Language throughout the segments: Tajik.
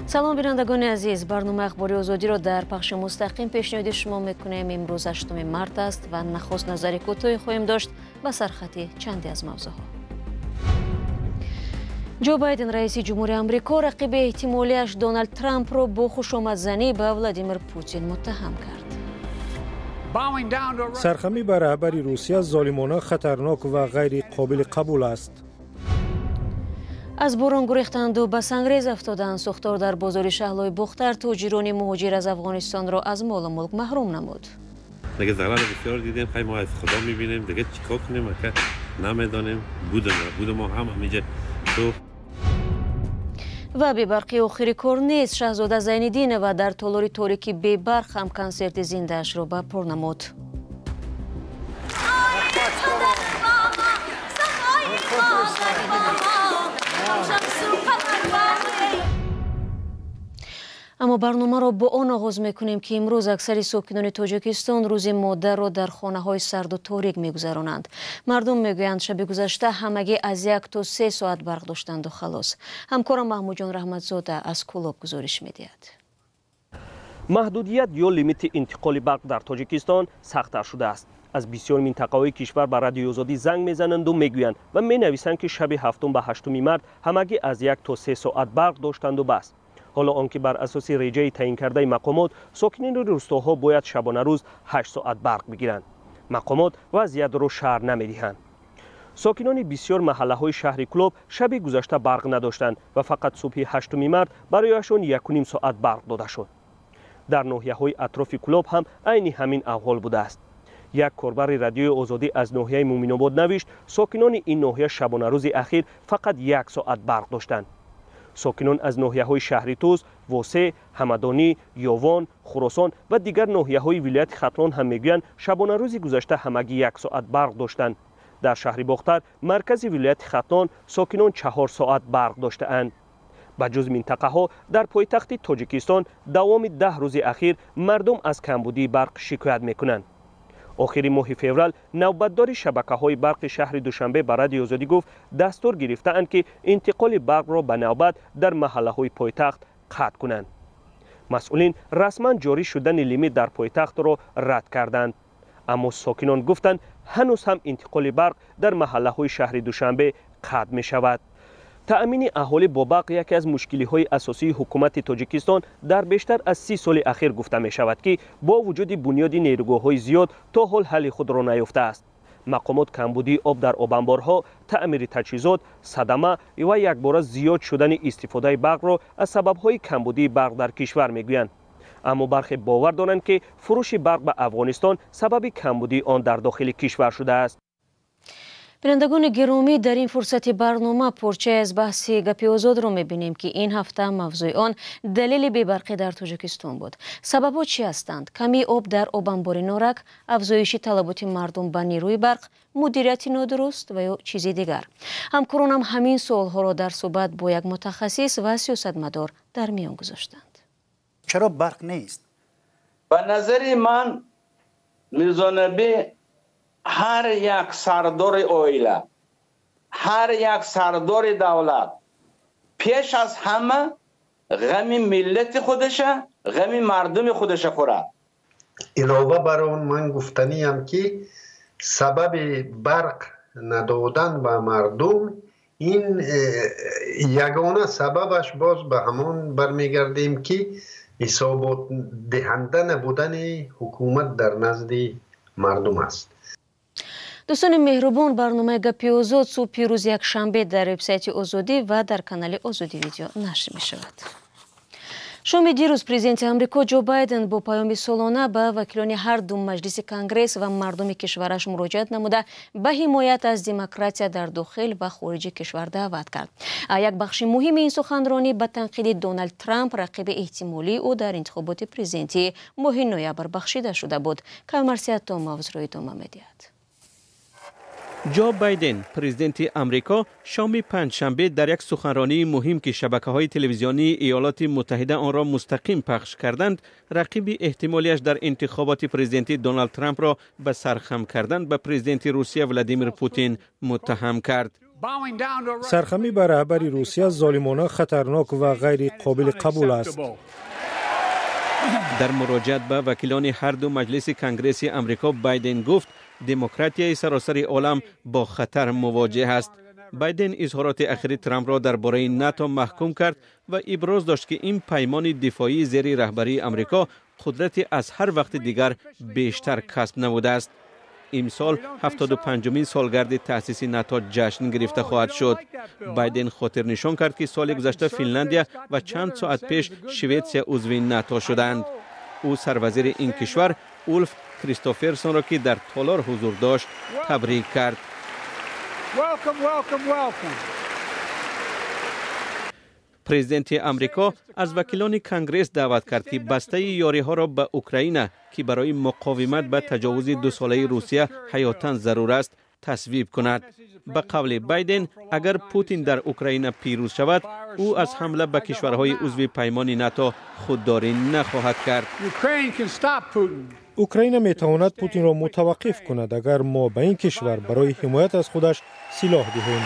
Салом, бинандагони азиз. Барномаи Ахбори Озодиро дар пахши мустақим пешниҳоди шумо мекунем. Имрӯз 8 март аст ва нахуст назари кӯтоҳе хоҳем дошт ба сархати чанде аз мавзӯъҳо. Ҷо Байден, раиси ҷумҳури Амрико, рақиби эҳтимолиаш Доналд Трампро бо хушомадзанӣ ба Владимир Путин муттаҳам кард. Сархамӣ ба раҳбари Русия золимона, хатарнок ва ғайриқобили қабул аст. Аз борон гурехтанду ба сангрез афтоданд. Сӯхтор дар бозори Шаҳлои Бухтар тоҷирони муҳоҷир аз Афғонистонро аз молу мулк маҳрум намуд. Дига зарар бисёр дидем. Хай, мо аз Худо мебинем, дига чикор кунем, ака, намедонем. Будем, будем, мо ҳам ҳаминҷа сӯхт. Ва бебарқӣ охири кор нест. Шаҳзода Зайниддинова дар толори торики бебарқ ҳам консерти зиндаашро барпо намуд. Аммо барномаро бо он оғоз мекунем, ки имрӯз аксари сокинони Тоҷикистон рӯзи модарро дар хонаҳои сарду торик мегузаронанд. Мардум мегӯянд, шаби гузашта ҳамагӣ аз 1 то 3 соат барқ доштанду халос. Ҳамкорам Маҳмудҷон Раҳматзода аз Кӯлоб гузориш медиҳад. Маҳдудият ё лимити интиқоли барқ дар Тоҷикистон сахттар шудааст. Аз бисёр минтақаҳои кишвар ба Радиои Озодӣ занг мезананду мегӯянд ва менависанд, ки шаби ҳафтум ба ҳаштуми март ҳамагӣ аз 1 то 3 соат барқ доштанду бас. Ҳоло он ки бар асоси реҷаи таъинкардаи мақомот сокинони рӯстоҳо бояд шабонарӯз 8 соат барқ бигиранд, мақомот вазъиятро шарҳ намедиҳанд. Сокинони бисёр маҳаллаҳои шаҳри Кӯлоб шаби гузашта барқ надоштанд ва фақат субҳи ҳаштуми март барояшон 1,5 соат барқ дода шуд. Дар ноҳияҳои атрофи Кӯлоб ҳам айни ҳамин аҳвол будааст. Як корбари Радиои Озодӣ аз ноҳияи Муъминобод навишт, сокинони ин ноҳия шабонарӯзи ахир фақат 1 соат барқ доштанд. Сокинон аз ноҳияҳои шаҳри Тӯс, Восе, Ҳамадонӣ, Ёвон, Хуросон ва дигар ноҳияҳои вилояти Хатлон ҳам мегӯянд, шабонарӯзи гузашта ҳамагӣ 1 соат барқ доштанд. Дар шаҳри Бохтар, маркази вилояти Хатлон, сокинон 4 соат барқ доштаанд. Ба ҷуз минтақаҳо, дар пойтахти Тоҷикистон давоми 10 рӯзи ахир мардум аз камбудии барқ шикоят мекунанд. Охири моҳи феврал навбатдори шабакаҳои барқи шаҳри Душанбе ба Радиои Озодӣ гуфт, дастур гирифтаанд, ки интиқоли барқро ба навбат дар маҳаллаҳои пойтахт қатъ кунанд. Масъулин расман ҷорӣ шудани лимит дар пойтахтро рад карданд, аммо сокинон гуфтанд, ҳанӯз ҳам интиқоли барқ дар маҳаллаҳои шаҳри Душанбе қатъ мешавад. Таъмини аҳолӣ бо барқ яке аз мушкилиҳои асосии ҳукумати Тоҷикистон дар бештар аз 30 соли ахир гуфта мешавад, ки бо вуҷуди бунёди нерӯгоҳҳои зиёд то ҳол ҳалли худро наёфтааст. Мақомот камбудии об дар обанборҳо, таъмири таҷҳизот, садама ва якбора зиёд шудани истифодаи барқро аз сабабҳои камбудии барқ дар кишвар мегӯянд. Аммо бархе бовар доранд, ки фурӯши барқ ба Афғонистон сабаби камбудии он дар дохили кишвар шудааст. Бинандагони гиромӣ, дар ин фурсати барнома порчае аз баҳси Гапи Озодро мебинем, ки ин ҳафта мавзӯи он далели бебарқӣ дар Тоҷикистон буд. Сабабҳо чӣ ҳастанд? Камии об дар обанбори Норак, афзоиши талаботи мардум ба нерӯи барқ, мудирияти нодуруст ва ё чизи дигар? Ҳамкоронам ҳамин суолҳоро дар суҳбат бо як мутахассис ва сиёсатмадор дар миён гузоштанд. Чаро барқ нест? Ба назари ман, Мирзонабӣ, ҳар як сардори оила, ҳар як сардори давлат пеш аз ҳама ғами миллати худаша, ғами мардуми худаша хӯрад. Илова бар он, ман гуфтаниям, ки сабаби барқ надодан ба мардум ин ягона сабабаш боз ба ҳамон бармегардем, ки ҳисоботдиҳанда набудани ҳукумат дар назди мардум аст. Дӯстони меҳрубон, барномаи Гапи Озод субҳи рӯзи якшанбе дар вебсайти Озодӣ ва дар канали Озодӣ Видео нашр мешавад. Шоми дирӯз президенти Амрико Ҷо Байден бо паёми солона ба вакилони ҳар ду маҷлиси Конгресс ва мардуми кишвараш муроҷиат намуда, ба ҳимоят аз демократия дар дохил ва хориҷи кишвар даъват кард. Як бахши муҳими ин суханронӣ ба танқиди Доналд Трамп, рақиби эҳтимолии ӯ дар интихоботи президентии моҳи ноябр, бахшида шуда буд. Камарсиятто мавзӯъро идома медиҳад. Ҷо Байден, президенти Амрико, шоми панҷшанбе дар як суханронии муҳим, ки шабакаҳои телевизионии Иёлоти Муттаҳида онро мустақим пахш карданд, рақиби эҳтимолиаш дар интихоботи президентӣ Доналд Трампро ба сархам кардан ба президенти Русия Владимир Путин муттаҳам кард. Сархамӣ ба раҳбари Русия золимона, хатарнок ва ғайри қобили қабул аст. Дар муроҷиат ба вакилони ҳар ду маҷлиси Конгресси Амрико Байден гуфт демократияи саросари олам бо хатар мувоҷеҳ аст. Байден изҳороти ахири Трампро дар бораи НАТО маҳкум кард ва иброз дошт, ки ин паймони дифоии зери раҳбарии Амрико қудрати аз ҳар вақти дигар бештар касб намудааст. Имсол 75-умин солгарди таъсиси НАТО ҷашн гирифта хоҳад шуд. Байден хотирнишон кард, ки соли гузашта Финляндия ва чанд соат пеш Шветсия узви НАТО шуданд. Ӯ сарвазири ин кишвар Улф Кристоферсонро, ки дар толор ҳузур дошт, табрик кард. Президенти Амрико аз вакилони Конгресс даъват кард, ки бастаи ёриҳоро ба Украина, ки барои муқовимат ба таҷовузи дусолаи Русия ҳаётан зарур аст, тасвиб кунад. Ба қавли Байден, агар Путин дар Украина пирӯз шавад, ӯ аз ҳамла ба кишварҳои узви паймони НАТО худдорӣ нахоҳад кард. Украина метавонад Путинро мутаваққиф кунад, агар мо ба ин кишвар барои ҳимоят аз худаш силоҳ диҳем.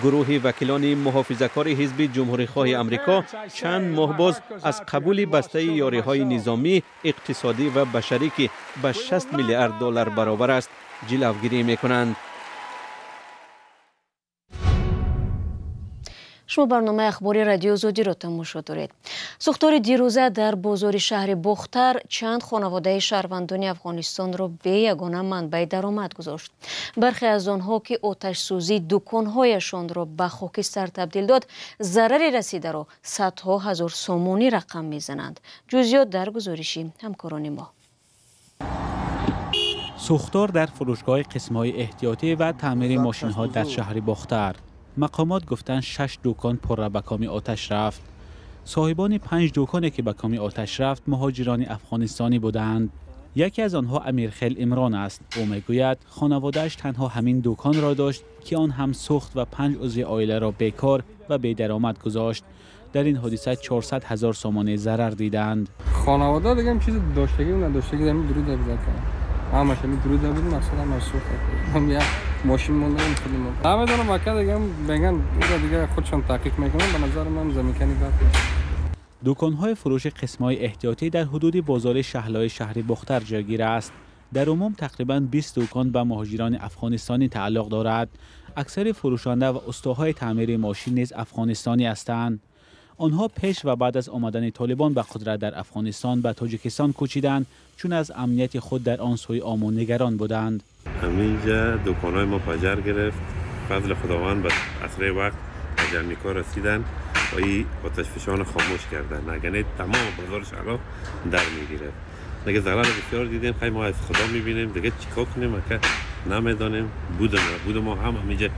Гурӯҳи вакилони муҳофизакори ҳизби ҷумҳурихоҳи Амрико чанд моҳ боз аз қабули бастаи ёриҳои низомӣ, иқтисодӣ ва башарӣ, ки ба 60 миллиард доллар баробар аст, ҷилавгирӣ мекунанд. Шумо барномаи ахбори Радиои Озодиро тамошо доред. Сӯхтори дирӯза дар бозори шаҳри Бохтар чанд хонаводаи шаҳрвандони Афғонистонро бе ягона манбаи даромад гузошт. Бархе аз онҳо, ки оташсӯзии дуконҳояшонро ба хокистар табдил дод, зарари расидаро садҳо ҳазор сомонӣ рақам мезананд. Ҷузъиёт дар гузориши ҳамкорони мо. Сӯхтор дар фурӯшгоҳи қисмҳои эҳтиётӣ ва таъмири мошинҳо дар шаҳри Бохтар. Мақомот гуфтанд 6 дукон пурра ба коми оташ рафт. Соҳибони 5 дуконе ки ба коми оташ рафт муҳоҷирони афғонистонӣ буданд. Яке аз онҳо Амирхел Имрон аст. Ӯ мегӯяд хонаводааш танҳо ҳамин дуконро дошт, ки он ҳам сӯхт ва 5 узви оиларо бекор ва бедаромад гузошт. Дар ин ҳодиса 400 ҳазор сомонӣ зарар диданд. Хонавода дигар чизи доштагӣ надоштагӣ ҳамин дуруд абза кард. Ҳамаш ҳамин дуруд абуд, мақсад ҳамаш сӯхт. Мошин монда худамон. Намедонам ака дигар меган ура дигар худшон таҳқиқ мекунанд, ба назари ман заминкани бад нест. Дуконҳои фурӯши қисмҳои эҳтиётӣ дар ҳудуди бозори Шаҳлои шаҳри Бохтар ҷойгир аст. Дар умум тақрибан 20 дукон ба муҳоҷирони афғонистонӣ тааллуқ дорад. Аксари фурӯшанда ва устоҳои таъмири мошин низ афғонистонӣ ҳастанд. Онҳо пеш ва баъд аз омадани Толибон ба қудрат дар Афғонистон ба Тоҷикистон кӯчиданд, чун аз амнияти худ дар он сӯи Омӯ нигарон буданд. ҳаминҷа дуконҳои мо паҷар гирифт. фазли Худованд ба асри вақт ба ҷамъикор расиданд ва ин оташфишон хомӯш карданд. Агар не тамом бозори шаҳрҳо дар мегирифт. Дига зарар бисёр дидем, хай мо аз Худо мебинем, дига чикор кунем ака намедонем. Буд мо ҳам ҳаминҷа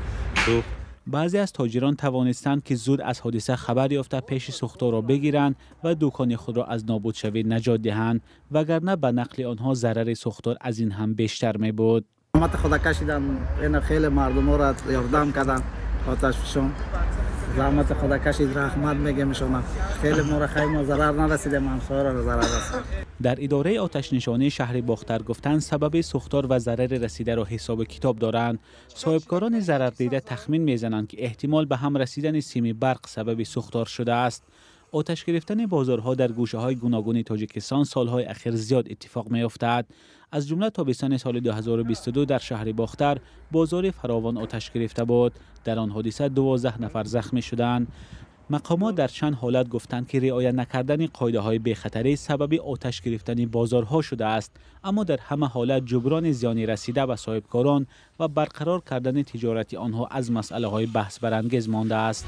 сӯхт. Баъзе аз тоҷирон тавонистанд, ки зуд аз ҳодиса хабар ёфта пеши сӯхторро бигиранд ва дукони худро аз нобудшавӣ наҷот диҳанд, вагарна ба нақли онҳо зарари сӯхтор аз ин ҳам бештар мебуд. Заҳмати худа кашидан, ина хеле мардуморо ёрдам карданд оташфишон. Заҳмати худа кашид, раҳмат мегем шумо. Хеле моро хайма зарар нарасидем, ҳамсояро зарар расид. Дар идораи оташнишонии шаҳри Бохтар гуфтанд сабаби сӯхтор ва зарари расидаро ҳисобу китоб доранд. Соҳибкорони зарардида тахмин мезананд, ки эҳтимол ба ҳам расидани сими барқ сабаби сӯхтор шудааст. Оташ гирифтани бозорҳо дар гӯшаҳои гуногуни Тоҷикистон солҳои ахир зиёд иттифоқ меафтад. Аз ҷумла тобистони соли 2022 дар шаҳри Бохтар бозори фаровон оташ гирифта буд. Дар он ҳодиса 12 нафар захмӣ шуданд. Мақомот дар чанд ҳолат гуфтанд, ки риоя накардани қоидаҳои бехатарӣ сабаби оташ гирифтани бозорҳо шудааст, аммо дар ҳама ҳолат ҷуброни зиёни расида ба соҳибкорон ва барқарор кардани тиҷорати онҳо аз масъалаҳои баҳсбарангез мондааст.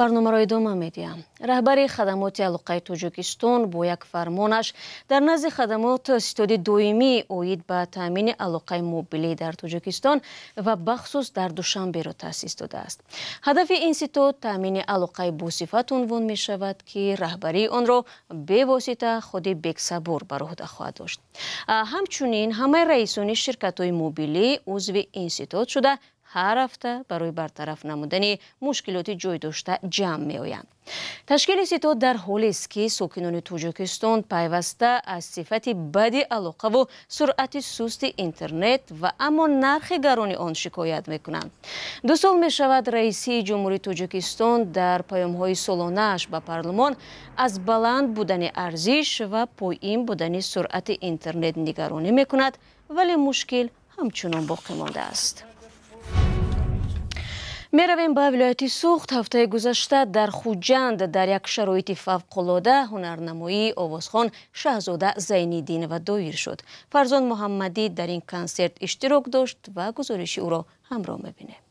Барномаро идома медиҳам. Раҳбари хадамоти алоқаи Тоҷикистон бо як фармонаш дар назди хадамот ситоди доимӣ оид ба таъмини алоқаи мобилӣ дар Тоҷикистон ва бахусус дар Душанберо таъсис додааст. Ҳадафи ин ситод таъмини алоқаи босифат унвон мешавад, ки раҳбарии онро бевосита худи Бексабур бар уҳда хоҳад дошт. Ҳамчунин ҳамаи раисони ширкатҳои мобилӣ узви ин ситод шуда Ҳар ҳафта барои бартараф намудани мушкилоти ҷой дошта ҷамъ меоянд. Ташкили ситод дар ҳолест, ки сокинони Тоҷикистон пайваста аз сифати бади алоқаву суръати сусти интернет ва аммо нархи гарони он шикоят мекунанд. 2 сол мешавад, раисии Ҷумҳурии Тоҷикистон дар паёмҳои солонааш ба парлумон аз баланд будани арзиш ва поин будани суръати интернет нигаронӣ мекунад, вале мушкил ҳамчунон боқӣ мондааст. Меравем ба вилояти Суғд. Ҳафтаи гузашта дар Хуҷанд дар як шароити фавқулода ҳунарнамоии овозхон Шаҳзода Зайниддинова доир шуд. Фарзон Муҳаммадӣ дар ин консерт иштирок дошт ва гузориши ӯро ҳамроҳ мебинем.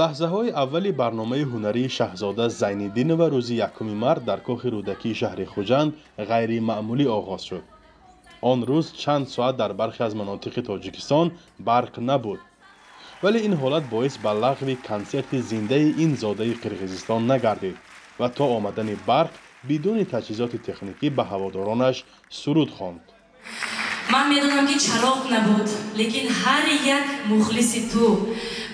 Лаҳзаҳои аввали барномаи ҳунарии Шаҳзода Зайниддинова рӯзи 1 март дар кохи Рӯдакии шаҳри Хуҷанд ғайримаъмулӣ оғоз шуд. Он рӯз чанд соат дар бархе аз манотиқи Тоҷикистон барқ набуд. Вале ин ҳолат боис ба лағви консерти зиндаи ин зодаи Қирғизистон нагардид ва то омадани барқ бидуни таҷҳизоти техникӣ ба ҳаводоронаш суруд хонд. Ман медонам, ки чароғ набуд, лекин ҳар як мухлиси ту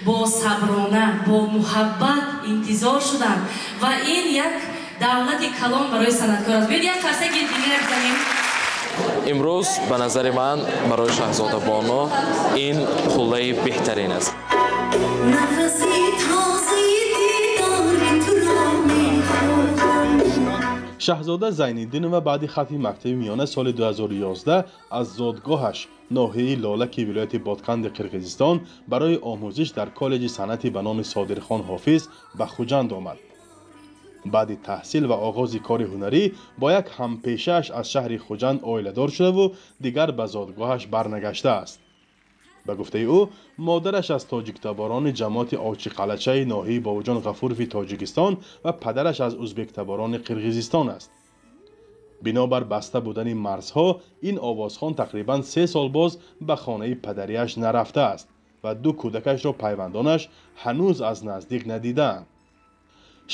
бо саброна, бо муҳаббат интизор шуданд ва ин як давлати калон барои санъаткор аст. Биёед, як қарсаки дигар бизанем. Имрӯз ба назари ман барои Шаҳзода Боно ин қуллаи беҳтарин аст. Шаҳзода Зайниддинова баъди хатми мактаби миёна соли 2011 аз зодгоҳаш ноҳияи Лолаки вилояти Бодканди Қирғизистон барои омӯзиш дар коллеҷи санъати ба номи Содирхон Ҳофиз ба Хуҷанд омад. Баъди таҳсил ва оғози кори ҳунарӣ бо як ҳампешааш аз шаҳри Хуҷанд оиладор шудаву дигар ба зодгоҳаш барнагаштааст. Ба гуфтаи ӯ, модараш аз тоҷиктаборони ҷамоати Очиқалачаи ноҳияи Бобоҷон Ғафурови Тоҷикистон ва падараш аз узбектаборони Қирғизистон аст. Бинобар баста будани марзҳо, ин овозхон тақрибан 3 сол боз ба хонаи падарияш нарафтааст ва 2 кӯдакашро пайвандонаш ҳанӯз аз наздик надидаанд.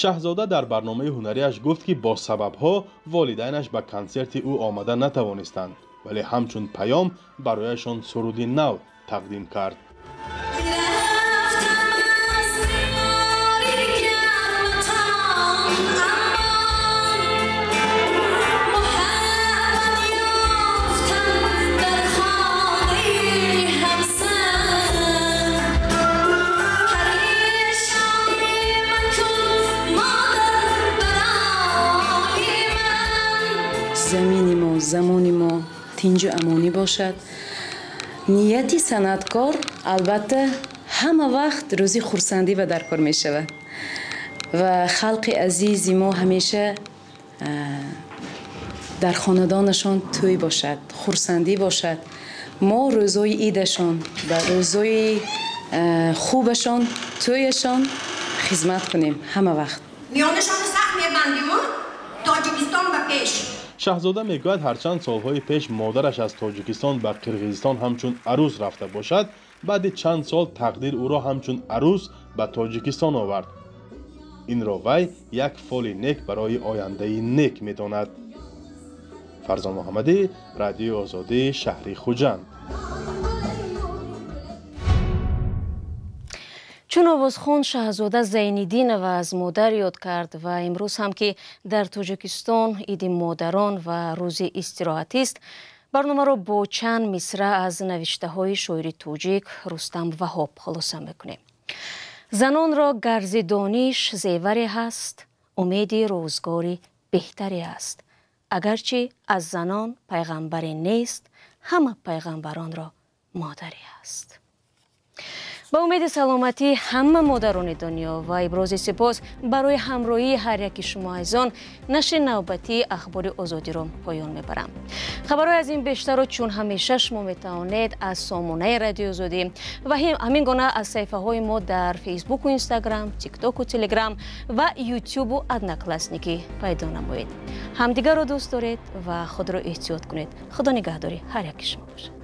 Шаҳзода дар барномаи ҳунариаш гуфт, ки бо сабабҳо волидайнаш ба консерти ӯ омада натавонистанд, вале ҳамчун паём барояшон суруди нав тақдим кард. Замини мо, замони мо тинҷу амонӣ бошад. Нияти санъаткор албатта ҳама вақт рӯзи хурсандӣ ба даркор мешавад ва халқи азизи мо ҳамеша дар хонадонашон тӯй бошад, хурсандӣ бошад. Мо рӯзои идашон ва рӯзои хубашон, тӯяшон хизмат кунем ҳама вақт. Миёнашонро сахт мебандиму Тоҷикистон ба пеш. Шаҳзода мегӯяд, ҳарчанд солҳои пеш модараш аз Тоҷикистон ба Қирғизистон ҳамчун арӯс рафта бошад, баъди чанд сол тақдир ӯро ҳамчун арӯс ба Тоҷикистон овард. Инро вай як фоли нек барои ояндаи нек медонад. Фарзон Муҳаммадӣ, Радиои Озодӣ, шаҳри Хуҷанд. Чун овозхон Шаҳзода Зайниддинова аз модар ёд кард ва имрӯз ҳам ки дар Тоҷикистон иди модарон ва рӯзи истироҳатист, барномаро бо чанд мисра аз навиштаҳои шоири тоҷик Рустам Ваҳоб хулоса мекунем. Занонро гарзи дониш зеваре ҳаст, умеди рӯзгори беҳтаре аст. Агарчи аз занон пайғамбаре нест, ҳама пайғамбаронро модаре аст. Ба умеди саломатии ҳама модарони дунё ва ибрози сипос барои ҳамроҳии ҳар яки шумо азизон, нашри навбатии Ахбори Озодиро поён мебарам. Хабарҳои аз ин бештарро чун ҳамеша шумо метавонед аз сомонаи Радиои Озодӣ ва ҳамин гуна аз саҳифаҳои мо дар Фейсбуку Инстаграм, Тиктоку Телеграм ва Ютубу Одноклассники пайдо намоед. Ҳамдигарро дӯст доред ва худро эҳтиёт кунед. Худо нигаҳдори ҳар яки шумо бошад.